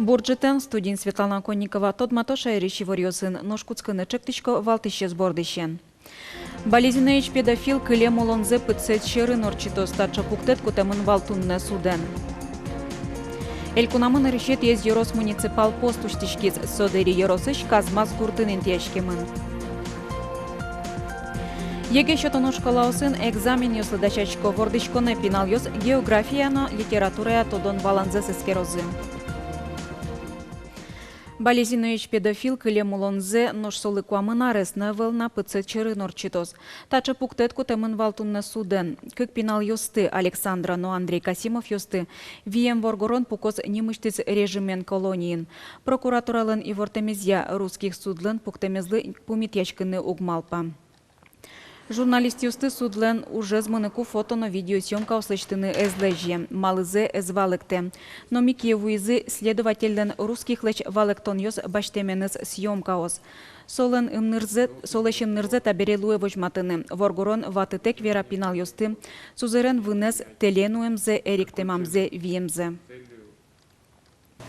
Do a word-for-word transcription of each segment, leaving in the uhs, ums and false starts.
Бур ӝытэн! Студиын Светлана Конникова. Тодмато шаерысь иворъёсын. Нош кутскыны ӵектӥсько валтӥсез бордысен. Балезиноысь педофил кылем улонзэ пытсэт сьӧрын ортчытоз. Таӵе пуктэт кутэмын вал туннэ судэн. Элькунамы нырысетӥез ёрос муниципал пост усьтӥськиз. Со Дэри ёросысь Казмас гуртын интыяськемын. ЕГЭ сётоно школаосын экзаменъёслы дасясько. Вордӥськонэ пиналъёс географияя но литературая тодон-валанзэс эскерозы. Балезиноысь педофил кылем улонзэ, нош солы куамын арес но ӧвӧл на, пытсэт сьӧрын ортчытоз. Таӵе пуктэт кутэмын вал туннэ судэн. Кык пиналъёсты, Александра но Андрей Касимовъёсты, вием воргорон пукоз нимысьтыз режимен колониын. Прокуратуралэн ивортэмезъя, русских судлэн пуктэмезлы пумитъяськыны уг малпа. Журналистъёсты судлэн ужез мыныку фото но видеосъёмкаос лэсьтыны ӧз лэзе, малызэ ӧз валэктэ. Но ми кие вуизы следовательлэн русскихлэсь валэктонъёс басьтэменыз съёмкаос. Солэн ымнырзэ, солэсь ымнырзэ табере луэ возьматыны. Воргорон ватытэк вера пиналъёсты, сузэрен вынэз тэле нуэмзэ, эриктэмамзэ, виемзэ.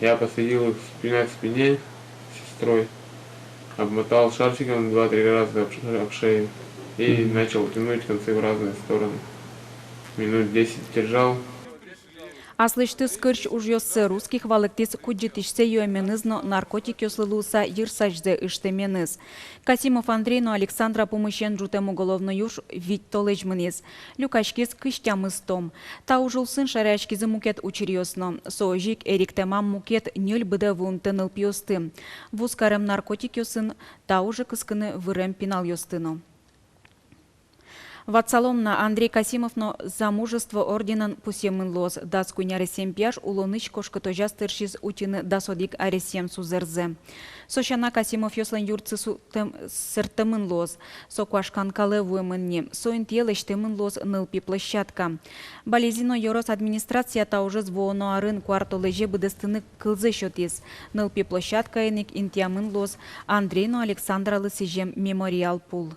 Я посадил их спина к спине с сестрой, обмотал шарфиком два-три раза об ш-, об шею и начал тянуть концы в разные стороны. Минут десять держал. Аслэсьтыз кырсь ужъёссэ русских валэктӥз кудӟытӥсьсэ юэменыз но наркотикъёслы луыса йырсазьзэ ыштэменыз. Касимов Андрей но Александра пумысен ӝутэм уголовной уж вить толэзь мынӥз. Люкаськиз кызь тямыс том. Та уж улсын шараяськизы мукет учыръёс но. Со озьы ик эриктэмам мукет ньыль быдэ вуымтэ нылпиосты. Вуз карем наркотикъёсын та уже кыскыны вырем пиналъёсты но. Ватсалом на, Андрей Касимов но «За мужество» орденэн пусъемын луоз. Дас куинь аресъем пияш улонысь кошкытозяз тыршиз утьыны дас одӥг аресъем сузэрзэ. Со сяна Касимовъёслэн юртсы су-, тэм-, сэрттэмын луоз. Со куашкан калэ вуэмын ни. Со интые лэсьтэмын луоз нылпи площадка. Балезино ёрос администрация та ужез вуоно арын куартолэзе быдэстыны кылзэ сётӥз. Нылпи площадкаын ик интыямын луоз Андрей но Александралы сӥзем мемориал пул.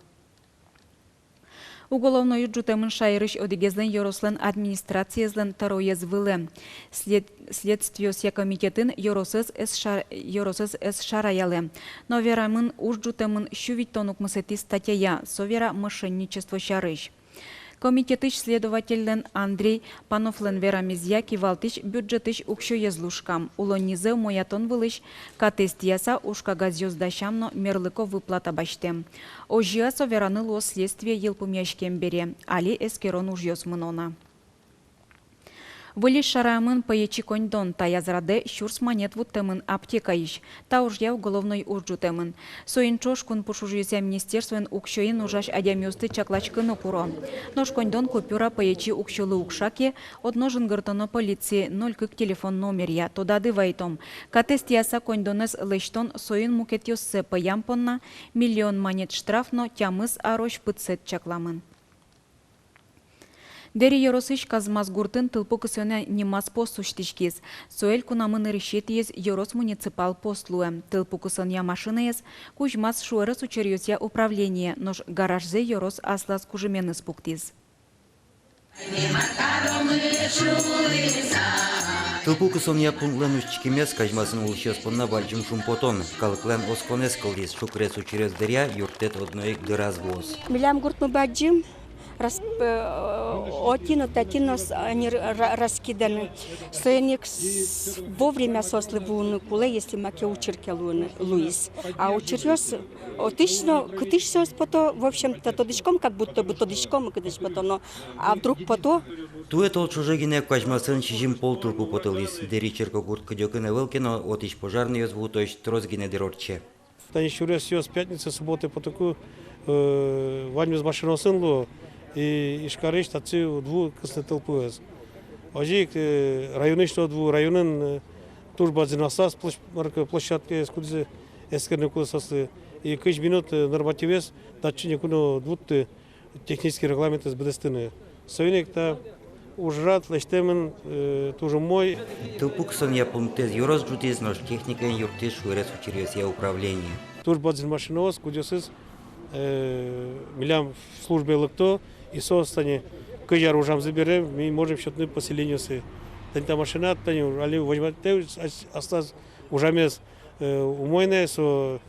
Уголовной уж ӝутэмын шаерысь одӥгезлэн ёрослэн администрациезлэн тӧроез вылэ. След-, следствиосъя комитетын ёросэз ӧз шар-, ёросэз ӧз шараялэ. Но верамын, уж ӝутэмын сю витьтон укмысэтӥ статьяя, со вера мошенничество сярысь. Комитетысь следовательлэн Андрей Пановлэн верамезъя, кивалтӥсь бюджетысь уксёез лушкам, улоннизэ умоятон вылысь катэз тӥяса уж кагазъёс дасям но мерлыко выплата басьтэм. Озьы-а, со вераны луоз следствие йылпумъяськем бере, али эскерон ужъёс мыно на. Выльысь шараямын пӧечи коньдон. Таяз радэ сюрс манет вуттэмын аптекаысь. Та ужъя уголовной уж ӝутэмын. Соин ӵош кун пуш ужъёсъя министерствоын уксёен ужась адямиосты чакласькыны куро. Нош коньдон купюра пӧечи уксёлы укша ке, одно жингыртоно полицие ноль кык телефон номеръя. Тодады вайтом: катэз тӥяса коньдонэз лэсьтон, соин мукетъёссэ пӧям понна миллион манет штраф но тямыс арозь пытсэт чакламын. Дэри ёросысь Казмас гуртын тылпу кысонъя нимаз пост усьтӥськиз. Со элькунамы нырысетӥез ёрос муниципал пост луэ. Тылпу кысонъя машинаез кузьмаз шуэрес учыръёсъя управление, нош гаражзэ ёрос аслаз кужыменыз пуктӥз. Тылпу кысонъя пунктлэн усьтӥськемез Казмасын улӥсьёс понна бадӟым шумпотон, калыклэн осконэз кылдӥз. Шуэрес учыръёс дыръя юрттэт одно ик дыраз вуоз. Милям гуртмы бадӟым, рас-, э, отын но, татын но с-, они ра-, раскиданы. Соин ик с-, вовремя соослы вуыны кулэ, если маке учыр ке луыны, луиз. А учыръёс отысь но, кытысь соос пото, в общем-то, тодӥськом, как будто бы тодӥськом, кытысь пото, но а вдруг пото? Туэ тол ӵоже гинэ Казмасын сизьым пол тылпу потылӥз. Дэри черкогурт кыдёкын ӧвӧл ке но, отысь пожарнойёс вуытозь трос гинэ дыр ортче. Тани сюресъёс пятница, суббота потыку, э, ваньмыз машинаосын луо, и Ижкарысь татчы уд ву кысыны тылпуэз. Озьы ик, э, районысь но уд ву, районын, э, туж бадӟым аслаз площ-, марке, площадкаез, кудӥзэ эскерыны кулэ соослы. И кызь минут, э, нормативез татчы ноку но уд вутты технический регламентэз быдэстыны. Соин ик та ужрад лэсьтэмын, э, туж умой. Тылпу кысонъя пунктэз ёрос ӝутӥз, нош техникаен юрттӥз шуэрес учыръёсъя управление. Туж бадӟым машинаос, кудъёсыз, э, милям службае лыкто, и соос тани кызь ар ужамзы бере ми можем сётыны поселениосы. Тани та машина, тани али возьматэ ас-, аслаз Ужамез, э, умой на, со,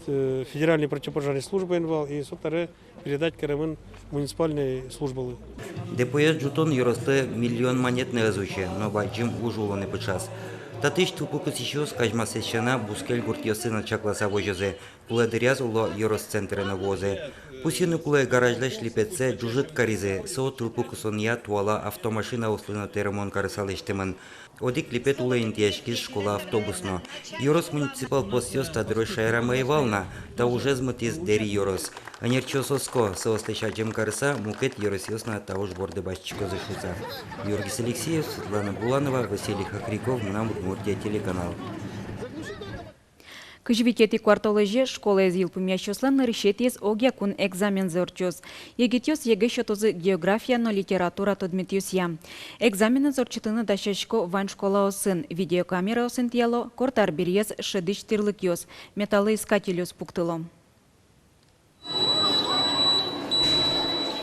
э, федеральной противопожарной службаен вал, и со табере передать каремын муниципальной службалы. Депоез ӝутон ёросты миллион манетэн ӧз усьы, но бадӟым уж улонэ пыӵаз. Татысь тылпу кысӥсьёс казьмасэз сяна бускель гуртъёсын но чакласа возёзы. Кулэ дыръяз, оло, ёрос центрын но вуозы. Пусйыны кулэ, гаражлэсь липетсэ ӝужыт каризы, со тылпу кысонъя туала автомашинаослы но тэремон карыса лэсьтэмын. Одӥг липет улэ интыяськиз школа автобус но. Ёрос муниципал постъёс та дырозь шаерамы ӧй вал на, та ужез мытӥз Дэри ёрос. Ӧнерчиос оско, соослэсь адӟем карыса, мукет ёросъёс но та уж борды басьтӥськозы шуыса. Юргис Алексеев, Светлана Буланова, Василий Хохряков, «Мынам Удмуртие» телеканал. Кызь витетӥ куартолэзе школаез йылпумъясьёслэн нырысетӥез огъя кун экзамензы ортчоз. Егитъёс ЕГЭ сётозы география но литература тодметъёсъя. Экзаменэз ортчытыны дасясько вань школаосын, видеокамераос интыяло, корт арбериез шӧдӥсь тӥрлыкъёс, металлоискательёс пуктыло.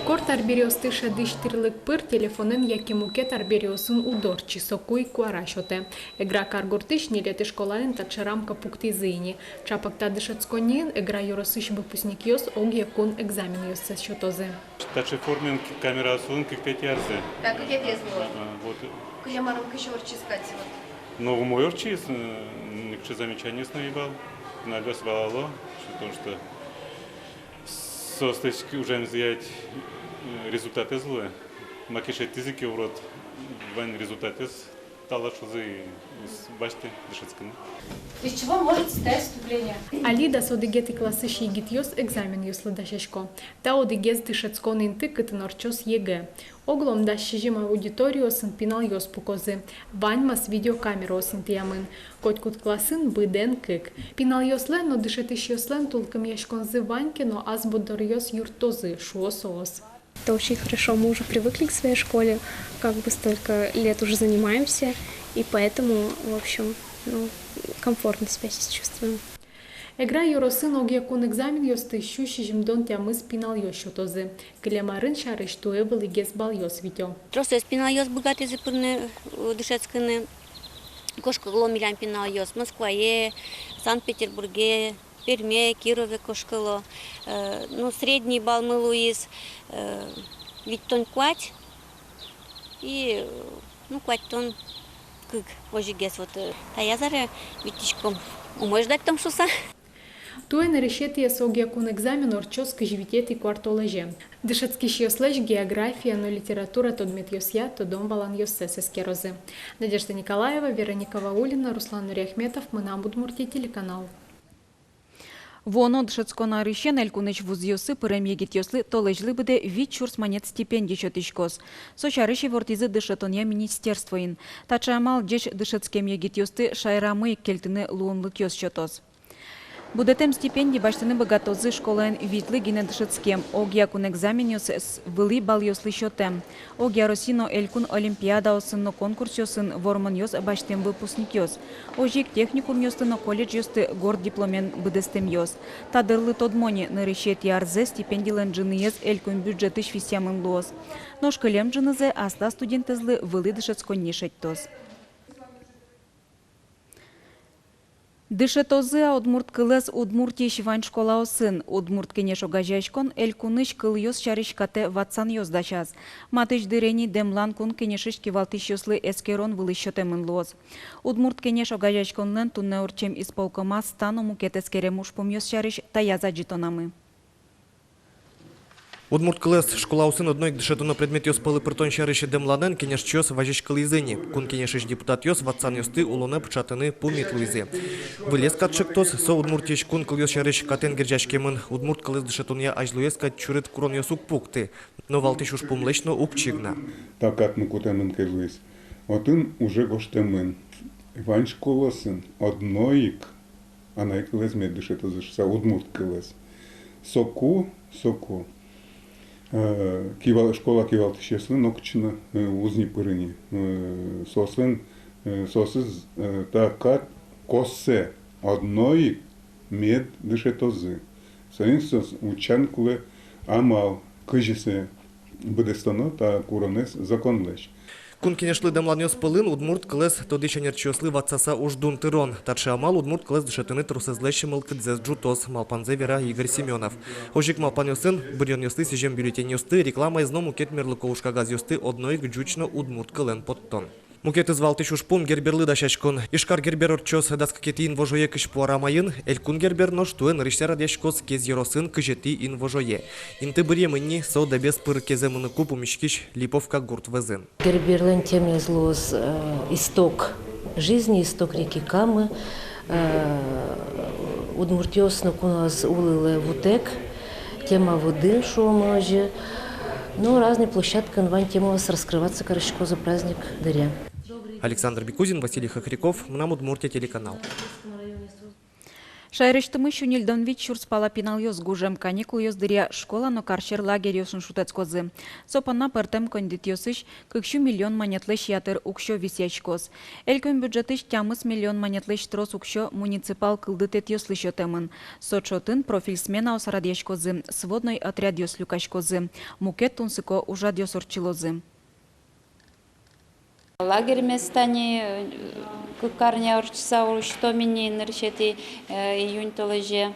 Корт арбериосты шӧдӥсь тӥрлык пыр телефонэн яке мукет арбериосын уд ортчы, соку ик куара сётэ. Эгра каргуртысь ньылетӥ школаын таӵе рамка пуктӥзы ини. Чапак та дышетсконниын Эгра ёросысь выпускникъёс огъя кун экзаменъёссэс сётозы. Таӵе формаен к-, камераосын кыктэтӥ арзэ. Та кыкетӥез луэ. А, вот. Кылем арын кызьы ортчиз кадь вот? Но умой ортчиз, э, нокыӵе замечаниос но ӧй вал, пиналъёс валало, что то, что соослэсь ужамзыя, э, результатэз луэ. Маке шедьтӥзы ке урод, вань результатэз талашозы, и с-, басьтэ дышетскыны. Из чего может состоять вступление? Али дас одӥгетӥ классысь егитъёс экзаменъёслы дасясько. Та одӥгез дышетскон инты, кытын ортчоз ЕГЭ. Оглом дас сизьым аудиториосын пиналъёс пукозы. Ваньмаз видеокамераос интыямын. Котькуд классын быдэн кык. Пиналъёслэн но дышетӥсьёслэн тулкымъяськонзы вань ке но, ас борддоръёс юрттозы, шуо соос. Это очень хорошо. Мы уже привыкли к своей школе, как бы столько лет уже занимаемся, и поэтому, в общем, ну, комфортно себя сейчас чувствуем. Эгра ёросын огъя кун экзаменъёсты сю сизьымдон тямыс пиналъёс сётозы. Кылем арын сярысь туэ вылӥгес балъёс витё. Тросэз пиналъёс быгатӥзы пырыны, э, дышетскыны. Кошкыло милям пиналъёс Москвае, Санкт-Петербурге, Перме, Кирове кошкыло. Э, ну, средний балмы луиз, э, витьтон куать и, э, ну, куатьтон кык, озьыгес вот, э, таяз аре витиськом, умой ждать том шуса. Туэ нырысетӥез огъя кун экзамен ортчоз кызь витетӥ куартолэзе. Дышетскисьёслэсь география но литература тодметъёсъя тодон-валанъёссэс эскерозы. Надежда Николаева, Вероника Ваулина, Руслан Нуриахметов, «Мынам Удмуртие» телеканал. Вуоно дышетскон арысен элькунысь вузъёсы пырем егитъёслы толэзьлы быдэ вить сюрс манет стипенди сётӥськоз. Со сярысь ивортӥзы дышетонъя министерствоын. Таӵе амал ӟеч дышетскем егитъёсты шаерамы ик кельтыны луонлыкъёс сётоз. Будэтэм стипенди басьтыны быгатозы школаын витьлы гинэ дышетскем, огъя кун экзаменъёссэс вылӥ балъёслы сётэм, огъя Россия но элькун олимпиадаосын но конкурсъёсын вормонъёс басьтэм выпускникъёс, озьы ик техникумъёсты но колледжъёсты горд дипломен быдэстэмъёс. Та дырлы тодмо ни, нырысетӥ арзэ стипендилэн ӝыныез элькун бюджетысь висъямын луоз. Нош кылем ӝынызэ аслаз студентэзлы вылӥ дышетсконни шедьтоз. Дышетозы-а удмурт кылэз Удмуртиысь вань школаосын? «Удмурт кенеш» огазеяськон элькунысь кылъёс сярысь катэ ватсанъёс дасяз. Матысь дыре ини дэмлан Кун Кенешысь кивалтӥсьёслы эскерон вылысь сётэмын луоз. «Удмурт кенеш» огазеяськонлэн туннэ ортчем исполкомаз та но мукет эскерем ужпумъёс сярысь таяз адӟытонамы. Удмурт кылэз школаосын одно ик дышетоно предметъёс пӧлы пыртон сярысь дэмланэн кенешчиос вазиськылӥзы ини. Кун Кенешысь депутатъёс ватсанъёсты улонэ пыӵатыны пумит луизы. Вылез кат чектос, со Удмуртиысь кун кылъёс сярысь катэн герӟаськемын. Удмурт кылэз дышетонъя азьлоез кадь чурыт куронъёс уг пукты, но валтӥсь ужпумлэсь но уг чигна. Та катмы кутэмын ке луиз, отын уже гожтэмын: вань школаосын одно ик анай кылэз мед дышетозы шуса, удмурт кылэз. Соку, соку, э, кивал-, школа кивалтӥсьёслы нокытчы но, э, уз ни пыры ни, э, соослэн, э, соосыз, э, та кат косэ, одно ик мед дышетозы. Соин соос утчан кулэ амал, кызьы сое быдэстоно та куронэз законлэсь. Кун Кенешлы дэмланъёс пӧлын удмурт кылэз тодӥсь-ӧнерчиослы ватсаса уждун тырон. Таӵе амал удмурт кылэз дышетыны тросэзлэсь мылкыдзэс ӝутоз, малпанзэ вера Игорь Семёнов. Озьы ик малпанъёсын быръёнъёсты, сӥзем бюллетеньёсты, рекламаез но мукет мерлыко ужкагазъёсты одно ик ӟуч но удмурт кылэн поттон. Мукетыз валтӥсь ужпум — Герберлы дасяськон. Ижкар Гербер ортчоз дас кыкетӥ инвожое кызьпу ара майын. Элькун Гербер нош туэ нырысьсэ радъяськоз Кез ёросын кызетӥ инвожое. Инты быръемын ни, со Дэбес пыр кезэ мыныку пумиськись Липовка гурт вӧзын. Герберлэн темаез луоз, э, «Исток жизни, исток реки Камы». Э, удмуртъёс ноку но ӧз улылэ вутэк, тема выдын, шуом озьы. Ну, разный площадкаын вань темаос раскрываться кариськозы праздник дыръя. Александр Бекузин, Василий Хохряков, «Мынам Удмуртие» телеканал. Шаерысьтымы сю ньыльдон вить сюрс пала пиналъёс гужем каникулъёс дыръя школа но карсьӧр лагерьёсын шутэтскозы. Со понна пӧртэм коньдэтъёсысь кык сю миллион манетлэсь ятыр уксё висъяськоз. Элькун бюджетысь тямыс миллион манетлэсь трос уксё муниципал кылдытэтъёслы сётэмын. Со чотын профиль сменаос радъяськозы, сводной отрядъёс люкаськозы, мукет тунсыко ужрадъёс ортчылозы. Лагерь местаын, э, кык арня ортчыса усьтом ини, нырысетӥ, э, июнь толэзе.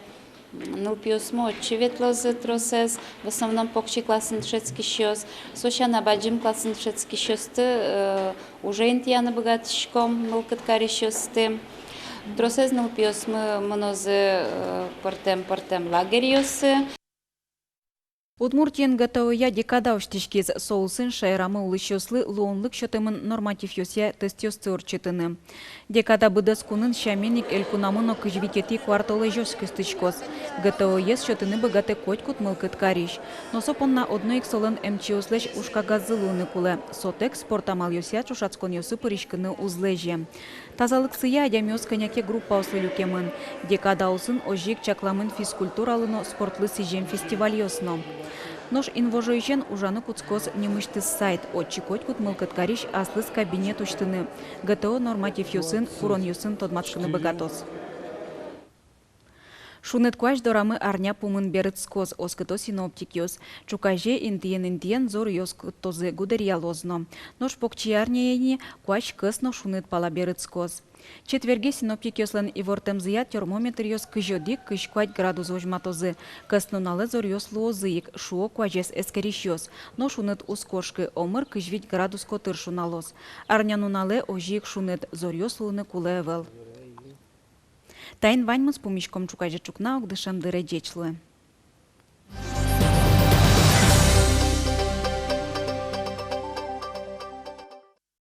Нылпиосмы отчы ветлозы тросэз, в основном покчи классын дышетскисьёс. Со сяна бадӟым классын дышетскисьёсты, э, уже интыяны быгатӥськом, мылкыд карисьёсты. Тросэз нылпиосмы мынозы, э, пӧртэм-пӧртэм лагерьёсы. Удмуртиын ГТО-я декада усьтӥськиз. Со улсын шаерамы улӥсьёслы луонлык сётэмын нормативъёсъя тестъёсты ортчытыны. Декада быдэс кунын сямен ик элькунамы но кызь витетӥ куартолэзёзь кыстӥськоз. ГТО-ез сётыны быгатэ котькуд мылкыд карись. Но со понна одно ик солэн эмчиослэсь ужкагаззы луыны кулэ. Сотэк спорт амалъёсъя ӵошатсконъёсы пыриськыны уз лэзе. Тазалыксыя адямиос кӧня ке группаослы люкемын. Декада улсын озьы ик чакламын физкультуралы но спортлы сӥзем фестивальёс но. Нош инвожоысен ужаны кутскоз нимысьтыз сайт. Отчы котькуд мылкыд карись аслыз кабинет усьтыны, ГТО нормативъёсын, куронъёсын тодматскыны быгатоз. Шуныт куазь дорамы арня пумын берытскоз, оскыто синоптикъёс. Ӵуказе интыен-интыен зоръёс куттозы, гудыръялоз но. Нош покчиарняе ини куазь кӧс но шуныт пала берытскоз. Четверге синоптикъёслэн ивортэмзыя термометръёс кызь одӥг-кызь куать градус возьматозы. Кӧснуналэ зоръёс луозы ик, шуо куазез эскерисьёс. Но шуныт уз кошкы, омыр кызь вить градус котыр шуналоз. Арнянуналэ озьы ик шуныт, зоръёс луыны кулэ ӧвӧл. Таин ваньмыз, пумиськом ӵуказе ӵукна огдышем дыре. Ӟеч луэ.